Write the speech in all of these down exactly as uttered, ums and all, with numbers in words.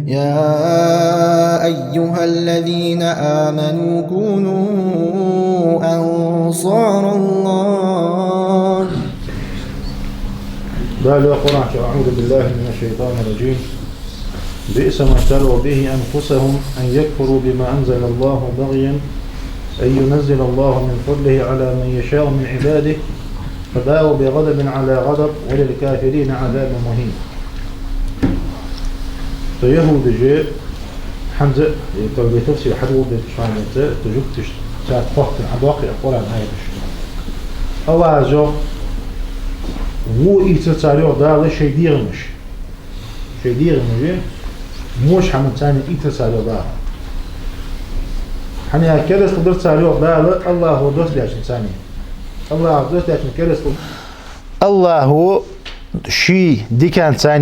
يا أيها الذين آمنوا كونوا أنصار الله. Дала йоах Къуръан чу: أعوذ بالله من الشيطان الرجيم. بئس ما اشتروا به أنفسهم أن يكفروا بما أنزل الله بغيا أن ينزل الله من فضله على من يشاء من عباده فباءوا بغضب على غضب وللكافرين عذاب مهين. Цу яхӀудаша хӀанз а, э, товбе тафсир хьадоладеча хана, цу жугташта царна хоттаденна хьадоагӀа Къуръан аяташ. АллахӀа йоах, во ийцар цар, йоах Дала, шоай дегӀамаш. Шоай дегӀамаш, моча хӀаманца ийцар цар, йоах Дала. ХӀана аьлча, керастал дир цар, йоах Дала, АллахӀо доссадаьчунца. АллахӀо доссадаьчунца керастал. АллахӀо ший диканца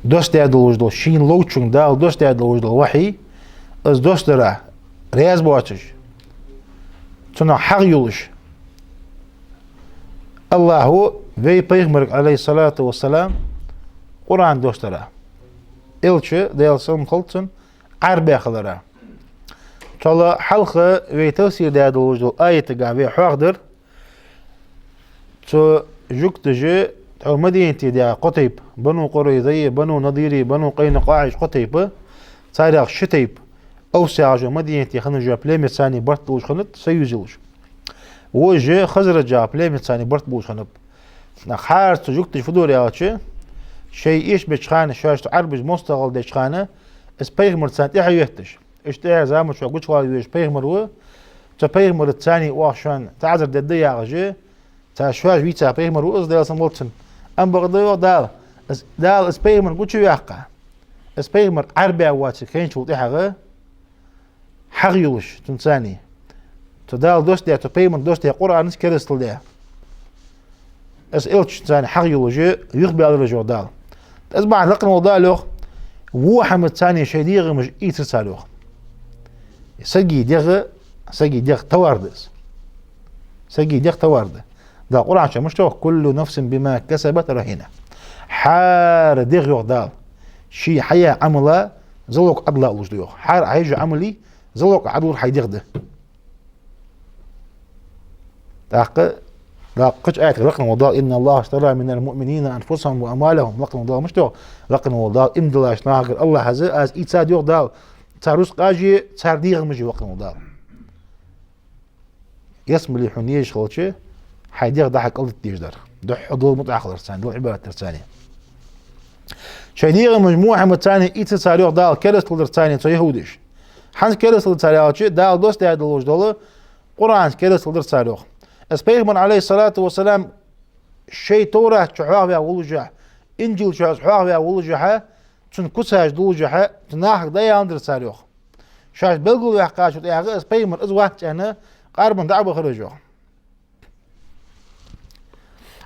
доссадаь долаш дола, шийна ловчунга Дала доссадаь долаш дола вахьи, из доссадара раьза боацаш, цунах хьагӀ йолаш, АллахӀо вай пайхамарга, عليه الصلاة والسلام, Къуръан доссадара, элча, Даьла салам хилда цунна, Ӏарбаь хилара. Цул хьалха вай тафсир даь долаш дола аятага вай хьоахадир, цу жугташа тхьовра Мадинате даьгӀа кхо тайпа: Бану Къурайза, Бану Надир, Бану КъайнукъаӀ, кхо тайпа, царех ши тайпа Авс яхача Мадинате хиннача племеца барт болаш хиннад, союз йолаш. Вож Хазрадж яхача племеца барт болаш хиннаб. ХӀара цу жугташа фу дора аьлча, шоай эшабеча хана, шоашта Ӏарбаша моастагӀал деча хана, из пайхамар царна тӀехьа йотташ, иштта тӀехьа заман чухь гучавала везаш пайхамар ва, цу пайхамарца оаха шоана таӀазар дергда яхаш, цар шоаш вийца пайхамар ва из, Даьла салам хилда цунна. Амма бакъда, йоах Дала, из, Дала из пайхамар гучаваьккха, из пайхамар Ӏарбаь воацилга хинначул тӀехьагӀа, хьагӀ йолаш цунца, цу Дала доссадаь, цу пайхамарга доссадаь Къуръанаца керастал даь, из элчанца хьагӀ йолаш юхабаьлар уж, йоах Дала. Из бахьан лакхвенна вола Дала йоах, во хӀаманца шоай дегӀамаш ийцар цар, йоах. Сага дегӀ, сага дегӀ товар да из. Сага дегӀ товар да. Дала Къуръан чу мишта йоах: كل نفس بما كسبت رهينة. ХӀара дегӀ, йоах Дала, ший хьаяь Ӏамала залог Ӏодилла луш да, йоах. ХӀара хьаеш йола Ӏамала залог Ӏодиллар хьай дегӀа да. ТӀаккха Дала кхыча аятага лакхвенна вола Дала: إن الله اشترى من المؤمنين أنفسهم وأموالهم. Лакхвенна вола Дала мишта йоах? Лакхвенна вола Дала иман диллача нахагара АллахӀа Аз ийцад, йоах Дала, цар рузкъаш а, цар дегӀамаш а, лакхвенна вола Дала. Ялсмале хьона езаш хилча, хьай дегӀ дӀа-хьа кӀалдита дезаш дар. Духхьал Далла мутӀахьа хиларца, Далла Ӏибадат дарца. Шоай дегӀамаш во хӀаманца ийцар цар, йоах Дала, керастал дир цар цу яхӀудаша. ХӀанз керастал дир цар аьлча, Дала доссадаь долаш дола Къуръанаца керастал дир цар, йоах. Из пайхамар, عليه الصلاة والسلام, шоай Товрат чу хьоахаваь воллашехь, Инжил чу из хьоахаваь воллашехь, цун куцаш доллашехь, цу нахага дӀааьннадар цар, йоах. Шоаш белгалваьккхачул тӀехьагӀа из пайхамар из вац аьнна, къарбан дӀа а бахар уж, йоах.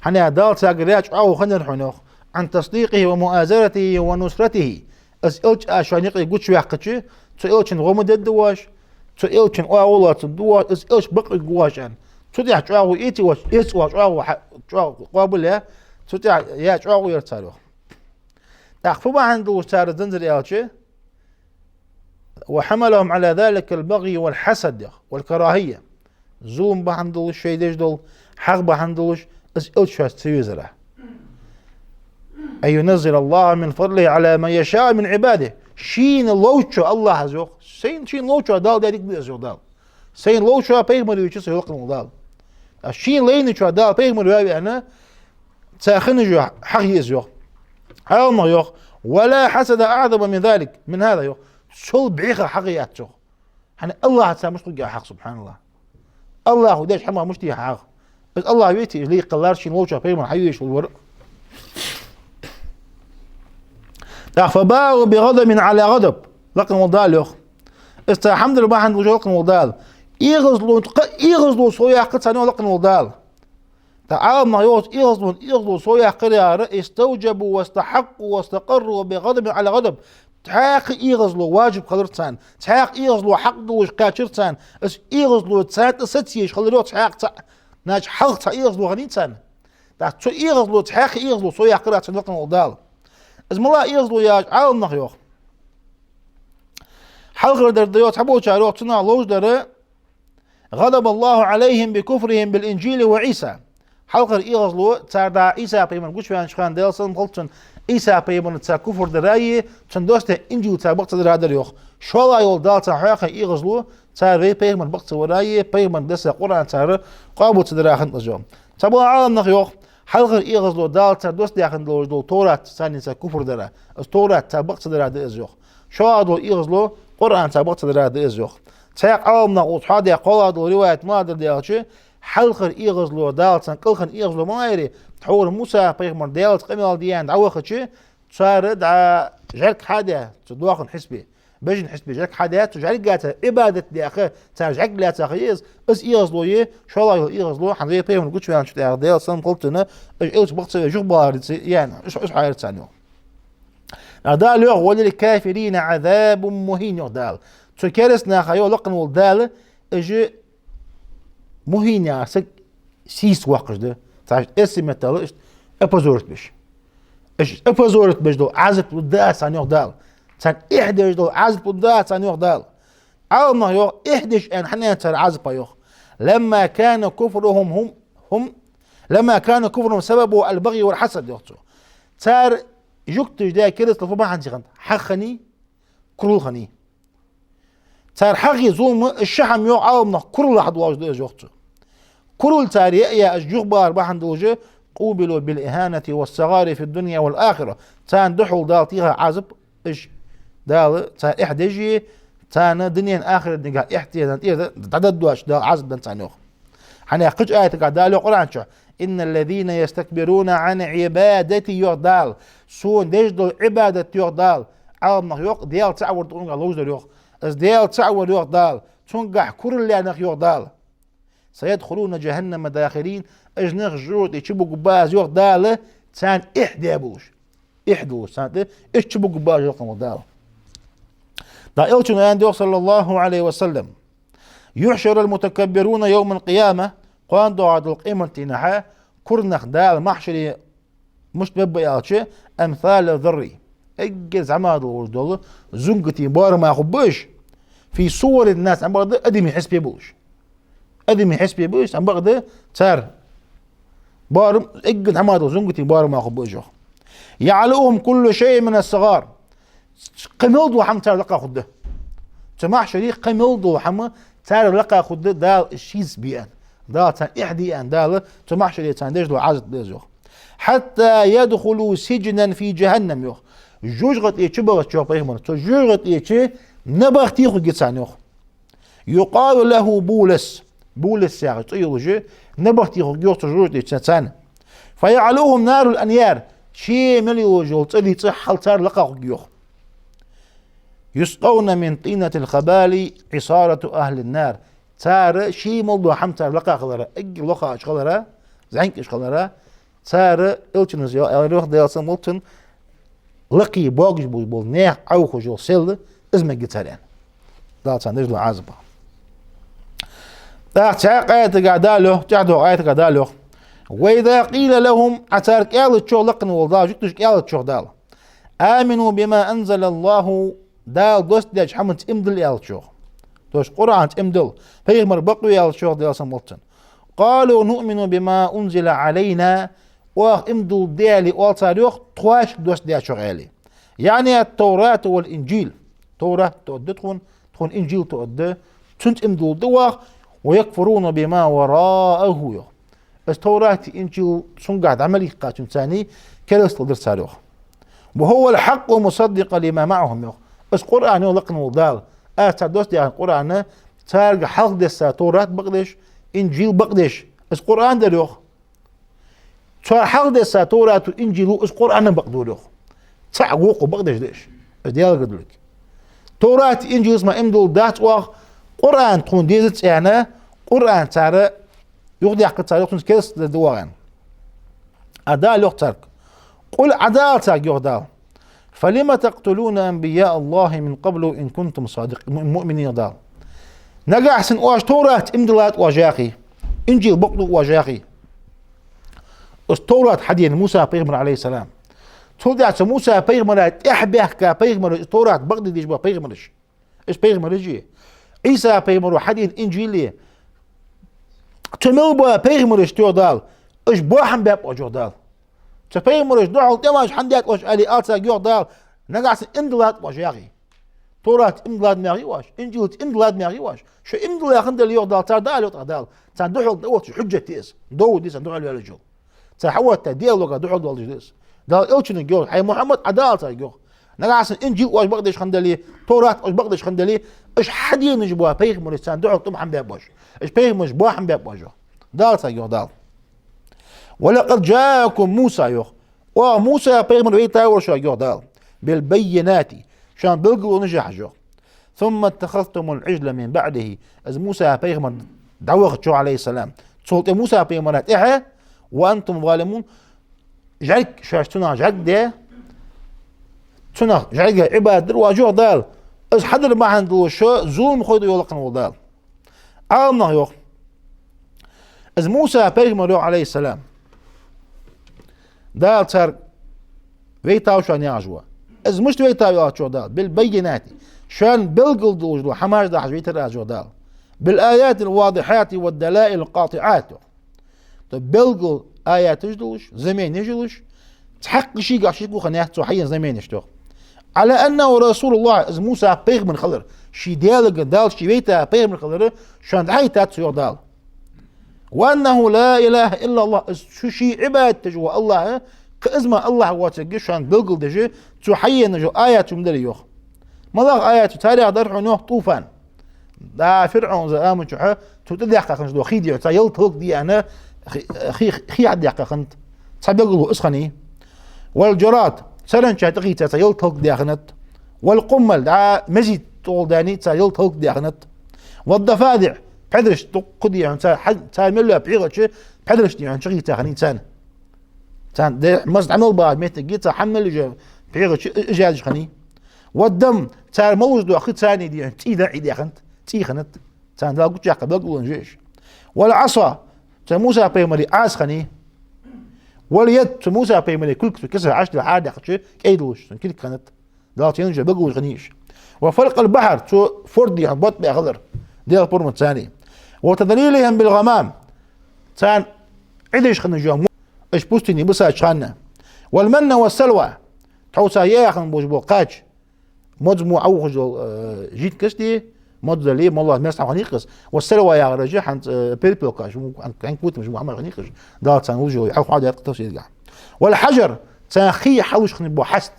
ХӀана аьлча Дала царгара чӀоагӀо хиннаяр хьона, йоах: عن تصديقه ومؤازرته ونصرته. Из элча а шоана юкъе гучаваьккхача, цу элчан гӀо ма дергда оаш, цу элчан оагӀув лоацаргда оаш, из элча бакъвергва оаш аьнна. Цу тӀа чӀоагӀо эций оаш, эц оаш чӀоагӀо хьа-, чӀоагӀо къоабал а, цу тӀа яь чӀоагӀо яр цар, йоах. ТӀаккха фу бахьан долаш цар из диннадир аьлча, وحملهم على ذلك البغي والحسد, йоах, والكراهية. Зулам бахьан долаш шоай деш дола, хьагӀ бахьан долаш, из элча шоашца ца везара. أن ينزل الله من فضله على من يشاء من عباده. Шийна ловчоа, АллахӀа йоах, сайна, шийна ловчоа Дала даь дика да из, йоах Дала. Сайна ловчоа пайхамар вийча со, йоах лакхвенна вола Дала. А шийна лайначоа Дала пайхамар ваь веана, цар хинначоа хьагӀ я из, йоах. Ӏаламнаха йоах: ولا حسد أعظم من ذلك، من هذا, йоах. Цул бӀеха хьагӀ яц, йоах. ХӀана, АллахӀаца мишта хургья хьагӀ, سبحان الله. АллахӀо деча хӀамах мишта я хьагӀ? Из АллахӀ веций, из лай кхеллар шийна ловчоа пайхамар хьавеш волавар. ТӀаккха فباءوا بغضب على غضب, лакхвенна вола Дала йоах. Из цар хӀама дар бахьан долаш, лакхвенна вола Дала, эгӀазлонца кхы а эгӀазло совъяьккхар царна, лакхвенна вола Дала. ТӀаккха Ӏаламнаха йоах, эгӀазлонца эгӀазло совъяьккхар яхар: استوجبوا واستحقوا واستقروا بغضب على غضب. Цхьаькха эгӀазло важиб хилар царна, цхьаькха эгӀазло хьакъ долаш кхаьчар царна, из эгӀазло царна тӀа саца еш хилар, йоах, цхьаькха цхьа, значит, хьалха цхьа эгӀазло хиннай царна. ТӀаккха цу эгӀазло, цхьаькха эгӀазло совъяьккхар царна, лакхвенна вола Дала. Из малагӀа эгӀазло я аьлча, Ӏаламнаха йоах: Хьалхардар да йоах, цхьаболчар йоах, цунах ловш дар: «غضب الله عليهم بكفرهم بالإنجيل وعيسى». Хьалхара эгӀазло цар да Ӏийса пайхамар гучаваьннача хана, Даьла салам хилда цунна, Ӏийса пайхамарца куфр дараи, цун доссадаь Инжил цар бакъ ца дара дар йоах. ШоллагӀа йола Дала царна хьоахаь эгӀазло, цар вай пайхамар бакъ ца вараи, пайхамара доссаь Къуръан цар къоабал ца дара хиннад из йоах. Цхьабола Ӏаламнаха йоах, хьалхара эгӀазло Дала цар доссадаь хинна долаш дола Товрат, царца куфр дара, из Товрат цар бакъ ца дара да из йоах. ШоллагӀа дола эгӀазло Къуръан цар бакъ ца дара да из йоах. Цхьаькха Ӏаламнаха укхаза хьоадаь кхоалагӀа дола риваят малагӀа да аьлча, хьалхара эгӀазло, Дала царна кӀалхара эгӀазло малагӀа яр, тхьовра Муса пайхамар Даьлаца къамаьл де аьнна дӀавахача, цар дӀа жӀарг хьадаь, цу доахан хьисапе, бежан хьисапе жӀарг хьадаь, цу жӀарга цар Ӏибадат даь, цар жӀарг лаьца ха я из, из эгӀазло я, шоллагӀа йола эгӀазло, хӀанз вай пайхамар гучаваьнначул тӀехьагӀа, Даьла салам хилда цунна, уж Ӏийса бакъ ца веш юхабалар ца яьнна, уж, уж хьаяр царна йоах. А Дала йоах: «وللكافرين عذاب مهين», йоах Дала. Цу кераста наха йоах лакхвенна волча Дала, уж мухӀин яхар саг сийсаз воаккхаш да. Цхьа эрсий меттала иштта опозорить беш. Уж опозорить беш дола Ӏазап лургда аз царна йоах Дала. Царна эхь деш дола Ӏазап лургда аз царна йоах Дала. Ӏаламнаха йоах, эхь деш аьнна хӀана аьннад цар Ӏазапа йоах. «لما كان كفرهم هم، هم، لما كان كفرهم سببه البغي والحسد», йоах цо. Цар жугташа даь керастал фу бахьан долаш хиннад? ХьагӀ хиннай, курал хиннай. Цар хьагӀи зулам, из ши хӀама йоах Ӏаламнаха, куралах долаш да из йоах цо. Курал цар яь, яь, уж юхабалар бахьан долаш, «قوبلوا بالإهانة والصغار في الدنيا والآخرة». Царна духьал Дала техад Ӏазап, уж Дала царна эхь деш а, царна дунен, ахарта дегӀа эхь тезан тӀера дӀадоалаш Дала Ӏазап деннад царна йоах. ХӀана аьлча кхыча аятагахь Дала йоах Къуръан чу: «إن الذين يستكبرون عن عبادتي», йоах Дала, сона деш дола Ӏибадат, йоах Дала. Ӏаламнаха йоах, Даьла цаӀ вар да цунга ловш дар йоах. Из Даьла цаӀ вар, йоах Дала, цунгахь курал лаьннах, йоах Дала. «سيدخلون جهنم داخرين», уж нах жожагӀате чубугаргба аз, йоах Дала, царна эхь даь болаш. Эхь долаш царна тӀа, уж чубугаргба аз, йоах Дала. Дала элчано аьннад йоах, صلى الله عليه وسلم: «يحشر المتكبرون يوم القيامة», кхоана доагӀаш долча къематдийнахьа кура нах Дала махьшаре мишта бергба аьлча, «أمثال الذر», эггара зӀамагӀа долаш дола зунгатий боарам хургба уж, «في صور الناس», ам бакъда адамий хьисапе болаш. Адамий хьисапе ба уж, ам бакъда цар боарам, эггара зӀамагӀа дола зунгатий боарам хургба уж йоах. «يعلوهم كل شيء من الصغار». Кхы мел дола хӀама цар лакха хургда. Цу махьшаре кхы мел дола хӀама цар лакха хургда, Дала шийца бе аьнна. Дала царна эхь де аьнна, Дала цу махьшаре царна деш дола Ӏазап да из йоах. «حتى يدخلوا سجنا في جهنم», йоах. ЖожагӀате чубахача, йоах пайхамара, цу жожагӀате чу набахте хургья царна йоах. «يقال له بولس». Булас яха цӀи йолаш набахте хургья йоах цу жожагӀате чу царна. «فيعلوهم نار الأنيار». Ший мел йолаш йола цӀерий цӀи хьал цар лакха хургья йоах. «يسقون من طينة الخبال عصارة أهل النار». Цар ший мел дола хӀама цар лакха хилара, эггара лоха уж хилара, зӀамига уж хилара, цар, элчано аьлар йоах, Даьла салам хилда цунна, лакхе богаш бола, бола наьха Ӏовхаш йола сел, из мегий цар аьнна. Дала царна деш дола Ӏазап. ТӀаккха цхьаькха аятагахь Дала йоах, чӀоагӀа доккха аятагахь Дала йоах: «وإذا قيل لهم», Ӏа царга аьлча йоах лакхвенна волча Дала, жугташка аьлча йоах Дала: «آمنوا بما أنزل الله», Дала доссадаьча хӀаманца иман дилла аьлча йоах. То есть Къуръанца иман дилла, пайхамар бакъ ва аьлча йоах, Даьла салам хилда цунна. «قالوا نؤمن بما أنزل علينا». Оаха иман дилларгда аьле оал цар йоах, тхоашка доссадаьчох аьле. «يعني التوراة والإنجيل». Товрат тоъаргда тхона, тхона Инжил тоъаргда, цунца иман дилларгда оаха, «ويكفرون بما وراءه», йоах. Из Товрати Инжил цунгахь дӀа мел йийккхачунца царна керастал дир цар йоах. «وهو الحق مصدقا لما معهم», йоах. Из Къуръан йоах лакхвенна волча Дала, аз царна доссадаь Къуръан, царга хьалха десса Товрат бакъдеш, Инжил бакъдеш, из Къуръан дар йоах. Цар хьалха десса Товрато, Инжило, из Къуръан бакъдора йоах. ЦаӀ вокхо бакъдеш да уж. Из Даьлагара долга. Товрата, Инжилаца мара иман дилларгдац оаха, Къуръан тхона дезац аьнна, Къуръан цар юхадаьккхар цар йоах, цунца керастал дергда оаха аьнна. А Дала йоах царга: «قل», Ӏа дӀаала царга йоах Дала: «فلم تقتلون أنبياء الله من قبل إن كنتم صادق-، مؤمنين», Дала. Нагахьа санна оаш Товратаца иман диллад оаш яхе, Инжил бакъду оаш яхе. Из Товрат хьадена Муса пайхамара, Ӏалайхи ссалам. Цул тӀехьа цу Муса пайхамара тӀехьа баьхка пайхамараш, из Товрат бакъдеш бола пайхамараш. Уж пайхамараш а, Ӏийса пайхамара хьадена Инжил а, цу мел бола пайхамараш, йоах Дала, уж бохьан баьб оаш, йоах Дала. Цу пайхамарашта духьал тӀемаш хӀана даьд оаш, аьле, ала царга, йоах Дала, нагахьа санна иман диллад оаш, яхий. Товрат иман диллад ма яхий оаш, Инжил иман диллад ма яхий оаш. Шо иман диллад хинна дале, йоах Дала, цар дӀаала, йоах Дала, царна духьал дӀаотташ хьужжат я из, довод я царна духьал ваьллачул. Цар хьаоттадаь диалога духьал долаш да из. Дала элчанга йоах: хӀай Мухьаммад, Ӏа дӀаала царга, йоах. Нагахьа санна Инжил оаш бакъдеш хинна дале, Товрат оаш бакъдеш хинна дале, уж хьаденаш бола пайхамараш, царна духьал тӀум хӀана баьб оаш? Уж пайхамараш бохьан баьб оаш, йоах. Дала царга, йоах Дала. «ولقد جاءكم موسى», йоах. Оаха Муса пайхамар вайта вар шуга, йоах Дала. «بالبينات», шоана белгалонаш хьажа, йоах. «ثم اتخذتم العجل من بعده». Из Муса пайхамар дӀавахача, عليه السلام, цул тӀехьа, Муса пайхамара тӀехьа, «وأنتم ظالمون», жӀарг, шоаш цунах жӀарг даь, цунах жӀарга Ӏибадат дир оаш, йоах Дала. Из хьадар бахьан долаш шо зуламхой да, йоах лакхе вола Дала. Ӏаламнаха йоах, из Муса пайхамар, йоах, عليه السلام, Дала царга вайтав шоана яхаш ва. Из мишта вайтав аьлча, йоах Дала: «بالبينات», шоана белгал долаш дола хӀамаш дахьаш вайтар аз, йоах Дала. «بالآيات الواضحات والدلائل القاطعات», йоах. То белгал аяташ долаш, знаменеш долаш, цхьаккха шийгахь шийгахь хиннаяц цо хьаена знаменеш, йоах. «على أنه رسول الله», из Муса пайхамар хилар, ший Даьлагара, Дала ший вайта пайхамар хилар шоана дӀахьайийтад цо, йоах Дала. «وأنه لا إله إلا الله», из цу ший Ӏибадат деш вола АллахӀ, кхы из мара АллахӀ воацилга шоана белгалдеш, цо хьаенна йола аяташ ма дарий, йоах. МалагӀа аяташ? Царех дар хьона, йоах, тӀуфан. Да, ФирӀавна заман чухь цу тӀадаьккха хиннача дола хий дий хьона, цар ялат хӀалакдаьнна, хи-, хи-, хий хьадаьккха хиннад. Цхьа белгало из хиннай. «والجراد», царна чу тӀахийца цар ялат хӀалакдаь хиннад. «والقمل», да, мезий тӀагӀолла даьнна, цар ялат хӀалакдаь хиннад. «والضفادع», пхьидараш дукха дий хьона, цар хьа-, цар мел йола пхьегӀаш, пхьидараш дий хьона чухийца хиннай царна. Царна де-, мас дӀа мел бахача моттиге цар хьа мел йола пхьегӀаш, э, э, жаьдаш хиннай. «والدم», цар молаш дола хи царна дий хьона, цӀий дӀа а Ӏийдаь хиннад, цӀий хиннад. Царна Дала гучаяккха белгалонаш я уж. «والعصا», цу Муса пайхамара Ӏаса хиннай. «واليد», цу Муса пайхамара кулг, цо кисара Ӏаш дилла хьадаьккхача кӀай долаш цун кулг хиннад. Дала цу еннача белгалонаш хиннай уж. «وفلق البحر», цо форд дий хьона, бутт баь хилар, Даьла пурам царна. «وتظليلهم بالغمام», царна Ӏи деш хинна йола мо-, уж пустыне бисача хана. «والمن والسلوى», тхьовра цар яь хинна болаш бола кхача, модз мо Ӏоухаш йола, э, жидкость, модз дале, моллагӀа маьрстхьа хиннай-кх из. «والسلوى» яхараш хӀанз, э, перепелкаш, хӀанз, хӀанз котамаш, мо хӀамаш хиннай-кх уж. Дала царна луш йола хьал хьадоаладаьд-кх тафсиргахь. «والحجر», царна хий хьалуш хинна бола хьаст.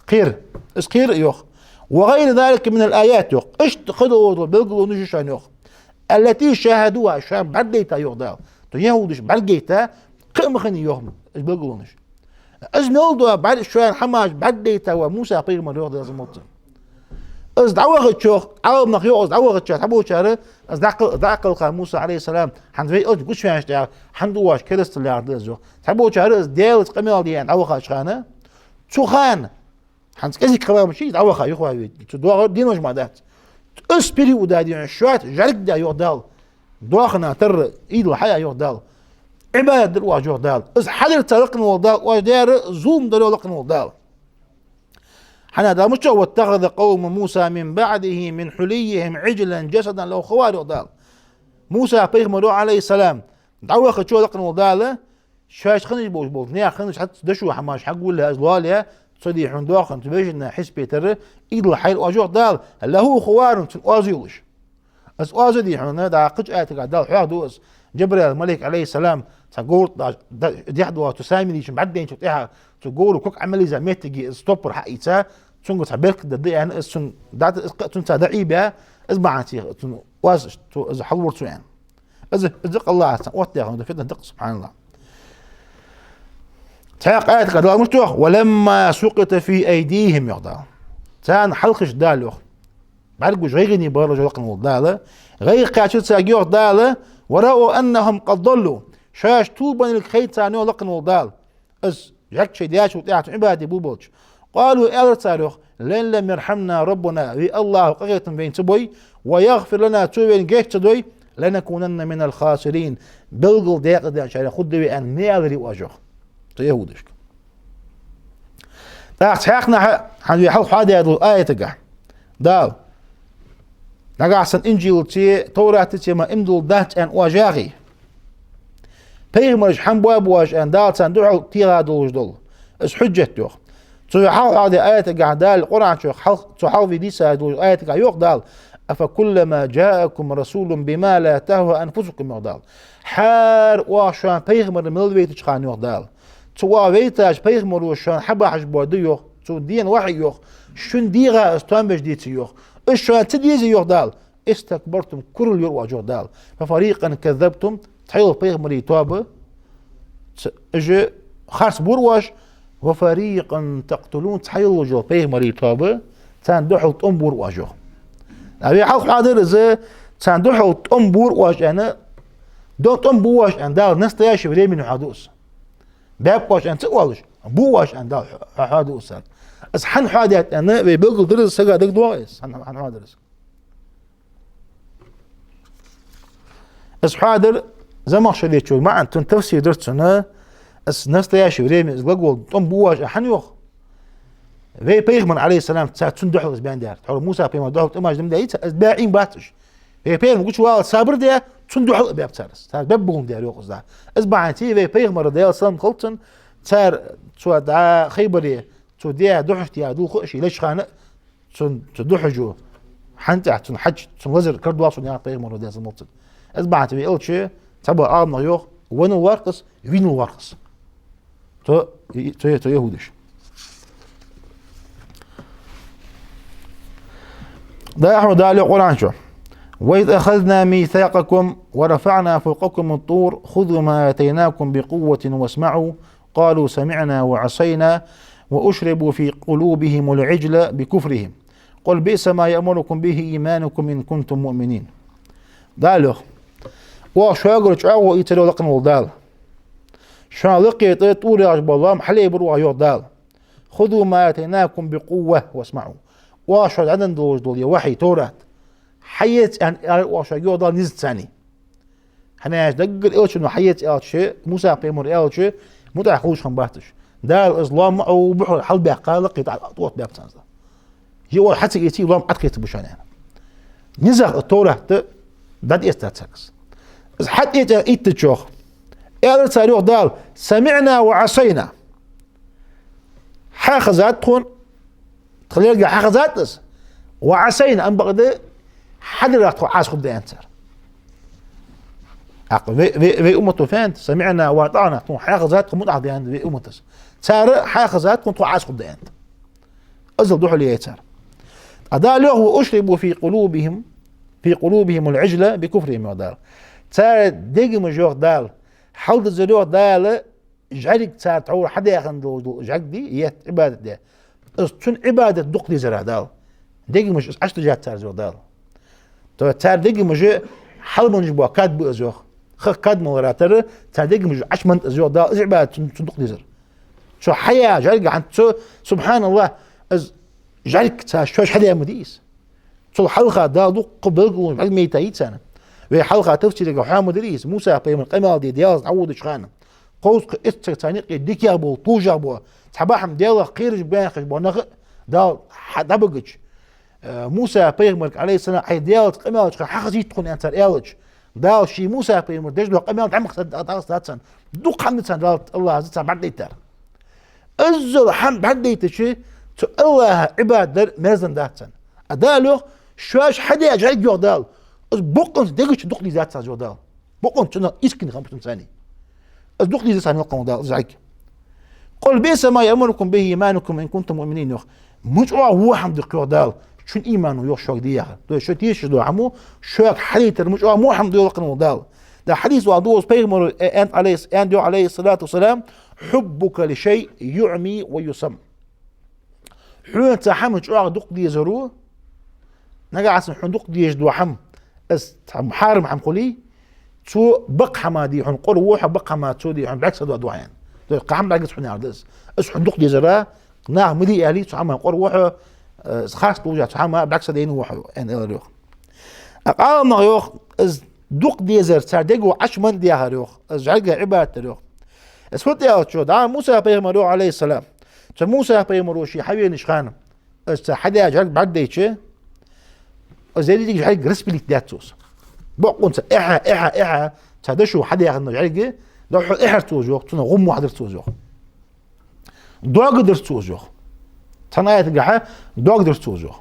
Кхера, из кхера а йоах. «وغير ذلك من الآيات», йоах. Иштта кхыдола белгалонаш я шоана, йоах. «التي شاهدوها», шоана бӀаргадайта, йоах Дала. То яхӀудаша бӀаргагайта, кхы а ма хиннай, йоах, уж белгалонаш. Из мел дола бӀар-, шоана хӀамаш бӀаргадайта ва Муса пайхамар, йоах Дала, замалца. Из дӀавахача, йоах, Ӏаламнаха йоах, из дӀавахача, цхьаболчар, из дӀакхал-, дӀакхалха Муса, عليه السلام, хӀанз вай элча гучаваьннача тӀехьа, хӀана ду оаш керастал яхар да из, йоах. Цхьаболчар из Даьлаца къамаьл де аьнна дӀавахача хана, цу хана, хӀанз кӀезига хила ма дий из дӀаваха, юха вай, цу доагӀар денош мара дац. Из периода дий хьона шоаш жӀарг даь, йоах Дала, доахан тара, идол хьаяь, йоах Дала, Ӏибадат дир оаш, йоах Дала. Из хьадар цар, лакхе вола Дала, оаш даьр зулам дар, йоах, лакхе вола Дала. ХӀана аьлча, Дала мишта йоах: «واتخذ قوم موسى من بعده من حليهم عجلا جسدا له خوار», йоах Дала. Муса пайхамара, عليه السلام, дӀавахача, лакхе вола Дала, шоаш хиннаш болаш бола, наьха хиннаш хьац дошо хӀамаш хьагулъяь, из лоалаяь, цо дий хьона доахан, цу вешийна хьисапе тара идол хьаяьр оаш, йоах Дала, «له خوار», цун оаз йолаш. Из оаз дий хьона, дӀа кхыча аятагахь Дала хьоахаду из. Джабраил малайк, عليه السلام, цхьа говра тӀа да-, дехьа доагӀаш, цу Самирийчун бӀаргадайначул тӀехьагӀа, цу говра ког Ӏомалийза моттиге из стоппар хьаийца, цунга цхьа беркат да аьнна, из цун дӀа-, из кхы а цунца дӀаӀийбаь, из бахьан долаш цун оаз, цу, из хьалвора цо аьнна. Из, из къаллахьа цхьа оттадаь хинна да, фитна да-кх, سبحان الله. Цхьаькха аятагахь Дала мишта йоах: «ولما سقط في أيديهم», йоах Дала. Царна хьалхашка Дала, йоах, бӀаргагуш гӀайгӀане бахар уж, лакхе вола Дала. ГӀайгӀа кхаьчар царга, йоах Дала: «ورأوا أنهم قد ضلوا». Шоаш тилабеннилга хайр царна, йоах, лакхе вола Дала. Из жӀарг шоай даьчул тӀехьа цун Ӏибадате болабелча. «قالوا», аьлар цар, йоах: «لئن لم يرحمنا ربنا», вай АллахӀа къахетам вайна ца бой, «ويغفر لنا», цо вайна геч ца дой, «لنكونن من الخاسرين», белггала декъаза даьнначарех хургда вай аьнна ма аьларий оаш, йоах, цу яхӀудашка. ТӀаккха цхьаькханахьа, хӀанз вай хьалха хьоахадаь долча аятагахь Дала: Нагахьа санна Инжилаца, Товратаца ма иман дилла дац аьнна оаш яхе, пайхамараш хьан боабу оаш аьнна, Дала царна духьал тӀехьа долаш дола из хьужжат, йоах. Цу хьалха хьалха де аятагахь Дала Къуръан чу хьал-, цу хьалха ве дийца долаш аятагахь йоах Дала: «أفكلما جاءكم رسول بما لا تهوى أنفسكم», йоах Дала. Хьара оаха шоана пайхамар мел вайтача хана, йоах Дала, цу оаха вайтача пайхамаро шоана хьабахьаш бола ди, йоах, цо дена вахьи, йоах, шун дегӀа из тоам беш деций, йоах. Из шоана ца дезе, йоах Дала, «استكبرتم», курал йора оаш, йоах Дала. «ففريقا كذبتم», цхьайолча пайхамарий тоаба, ц-, уж харц бора оаш, «وفريقا تقتلون», цхьайолча пайхамарий тоаба, царна духьал тӀом бора оаш, йоах. А вай хьалха хьоадаьр из, царна духьал тӀом бора оаш аьнна, до-, тӀом бу оаш аьнна, Дала настоящее времени хьоаду из. Баьб оаш аьнна ца оалаш, бу оаш аьнна, Дала хьо-, хьоаду из. Из хьан хьоадаьд аьнна, вай белгалдир из, сага дагадоагӀа из, хьан, хьан хьоадаьр из. Из хьоадаьр Замахшаречо маӀан, цун тафсир дар цунна, из настоящее время, из глагол тӀом бу оаш аьнна хьан йоах? Вай пайхамар, Ӏалайхи ссалам, цар цун духьал из баьнна дар. Тхьовра Муса пайхамар духьал тӀемаш дам даьй, из баьӀийна бац уж. Вай пайхамар гучавала сабар де, цун духьал а баьб цар из. Цар баьб бу хӀама дар, йоах из Дала. Из бахьанца вай пайхамара, Даьла салам хилда цунна, цар цо дӀа Хайбаре, цо де духьашта яь дулх а ший леча хана, цун, цу духьажо, хьан тӀехь цун хьаж, цун лазар кардоал шоана, яхад пайхамара, Даьла салам хилда цунна. Из бахьанца вай элча, цхьабола Ӏаламнаха йоах, венна вар-кх из, вийнал вар-кх из. Цу, цу, цу яхӀудаш. Дала хьо, Дала йоах Къуръан чу: «وإذ أخذنا ميثاقكم ورفعنا فوقكم الطور خذوا ما آتيناكم بقوة واسمعوا قالوا سمعنا وعصينا وأشربوا في قلوبهم العجل بكفرهم قل بئس ما يأمركم به إيمانكم إن كنتم مؤمنين». Дала йоах: «Оаха шугара чӀоагӀо ийцар, йоах лакхе вола Дала. Шоана лакхе тӀа ТӀур яхаш бола лоам хьалъайбир оаха, йоах Дала. خذوا ما آتيناكم بقوة واسمعوا». Оаха шоана дӀаденна долаш дола ер вахьи, Товрат, хьаэца аьнна аьлар оаха шуга, йоах Дала, низаца царна. ХӀана аьлча даггара элчано хьаэца аьлча, Муса пайхамара аьлча, мутӀахьа хулаш хиннабац уж. Дала из лоам ма Ӏовбухьара хьалбаьккха, лакхе тӀа тӀаоттабаьб царна из. Ер оаха хьа ца эций, лоам Ӏоткъаьстаргба шоана, аьнна. НизагӀа Товрат дӀатӀаэцадаьд царга из. Из хьатӀаэца аьнна ийттача, йоах, аьлар цар, йоах Дала: «سمعنا وعصينا». Хьахезад тхона, тха лерга хьахезад из, «وعصينا», амма бакъда хьадарах тхо Ӏаса хургда, аьннад цар. ТӀаккха вай, вай, вай уммато фу аьннад: «سمعنا وأطعنا», тхона хьахезад, тхо мутӀахьа да аьннад вай умматас. Цар хьахезад тхона, тхо Ӏаса хургда аьннад. Иззал духьале яьй цар. ТӀаккха Дала йоах: «وأشربوا في قلوبهم، في قلوبهم العجل بكفرهم», йоах Дала. Цар дегамаш, йоах Дала, хьалдизар, йоах Дала, жӀарг, цар тхьовра хьадаь хинна дола жӀарг дий, етт Ӏибадат де, из цун Ӏибадат дукха дезара Дала. Дегамаш из Ӏочудужад цар из, йоах Дала. То цар дегамаш хьалманаш бола кад ба из, йоах. Хах кад малара тара, цар дегамаш Ӏочумант из, йоах Дала, из Ӏибадат цун, цун дукха дезар. Цо хьаяь жӀарг хӀанз цо, субхьаналлахӀ, из жӀарг цар шоаш хьадаь ма дий из. Цул хьалха Дала дуккха белгалонаш бӀаргамайта йий царна. Вай хьалха тафсирага хьоахадир из, Муса пайхамар къамаьл де Даьлаца дӀаводача хана, кховзткъеи итт саг царна юкъе дикагӀа бола, тужагӀа бола, цхьа бахьан Даьлах кхераш баьнна хинна бола нах а Дала хьа-, дӀабигача, э, Муса пайхамарга, Ӏалайхи ссалам, хьай Даьлаца къамаьл деча хана хьахазийта тхона, аьннад цар аьлча, Дала ший Муса пайхамара деш дола къамаьл дӀа ма хазад, дӀахазад царна. Дукха хӀама да царна Дала, АллахӀа царна бӀаргадайтар. Иззал хӀама бӀаргадайтача, цу АллахӀа Ӏибадат дар мерза дац царна. А Дала йоах, шоаш хьадаь жӀарг, йоах Дала, из бокъонца дегача дукха дезац царна, йоах Дала. Бокъонца цунах искренне хиннаб царна. Из дукха деза царна, йоах Дала, из жӀарг. «قل بئس ما يأمركم به إيمانكم إن كنتم مؤمنين», йоах. Ма чӀоагӀа во хӀама да-кх, йоах Дала, шун имано, йоах, шуга дехар. То есть шо тешаш дола хӀама, шуга хьадайтар ма чӀоагӀа во хӀама да, йоах лакхе вола Дала. ТӀаккха хьадис доагӀа, вай пайхамара, э, аьннад, Ӏалайхи-, аьннад, йоах, Ӏалайхи ссалату вассалам: «حبك لشيء يعمي ويصم». Хьона цхьа хӀама чӀоагӀа дукха дезаро, нагахьа санна хьона дукха дезаш дола хӀама, из цхьа хьарам хӀама хуле, цо бакъ хӀама де хьона къора во хьо, бакъ хӀама цо де хьона бӀаргса доаду хьона. То есть кхы хӀама бӀаргаца хьона яхар да из. Из хьона дукха дезара, наха ма де аьле, цу хӀаман къора во хьо, э, харц долча цу хӀаман бӀаргса дайна во хьо, аьнна, аьлар, йоах. ТӀаккха Ӏаламнаха йоах, из дукха дезар цар дего Ӏочумант даьхар, йоах, из жӀарга Ӏибадат дар, йоах. Из фу да аьлча, дӀа Муса пайхамар, йоах, Ӏалайхи ссалам. Цу Муса пайхамаро ше хьавенача хана, из цар хьадаь жӀарг бӀаргадайча, Из деррига жӀарг распылить даьд цо из. Бокъонца эхьа, эхьа, эхьа, цхьа дошо хьадаьхад жӀарг, духхьал эхьар цо из йоах, цунах гӀум хьадар цо из йоах. Дог дар цо из йоах. Цхьан аятагахьа дог дар цо из йоах.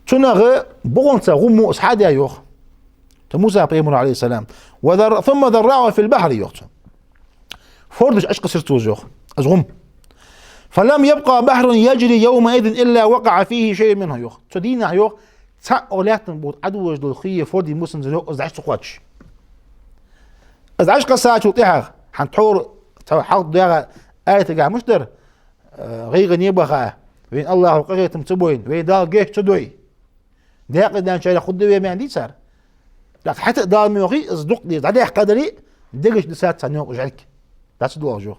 Цунах бокъонца гӀум из хьадаь йоах. Цу Муса пайхамара, عليه السلام. وذر-، ثم ذرعه في البحر йоах цо. Форда чу Ӏочукхессар цо из йоах, из гӀум. فلم يبق بحر يجري يومئذ إلا وقع فيه شيء منه йоах. Цу дийнахьа йоах, цхьа а лаьттан бутт Ӏодужаш дола хий, форда мусанзар йоах, из дӀа ца кхоачаш. Из Ӏочукхессачул тӀехьагӀа, хӀанз тхьовра, тхьовра хьалха доагӀача аятагахьа мишта дар, э, гӀайгӀане баха, вайна АллахӀо къахетам ца бойла, вайна Дала гешт ца дой. Даькъе даьнначарех хургда вай, аьнна дий цар. ТӀаккха хӀаьта а Дала ма йоахий, из дукха деза, дӀадаьккха дале, дегаш дисад царна йоах жӀарг. ДӀа ца доагӀаш йоах.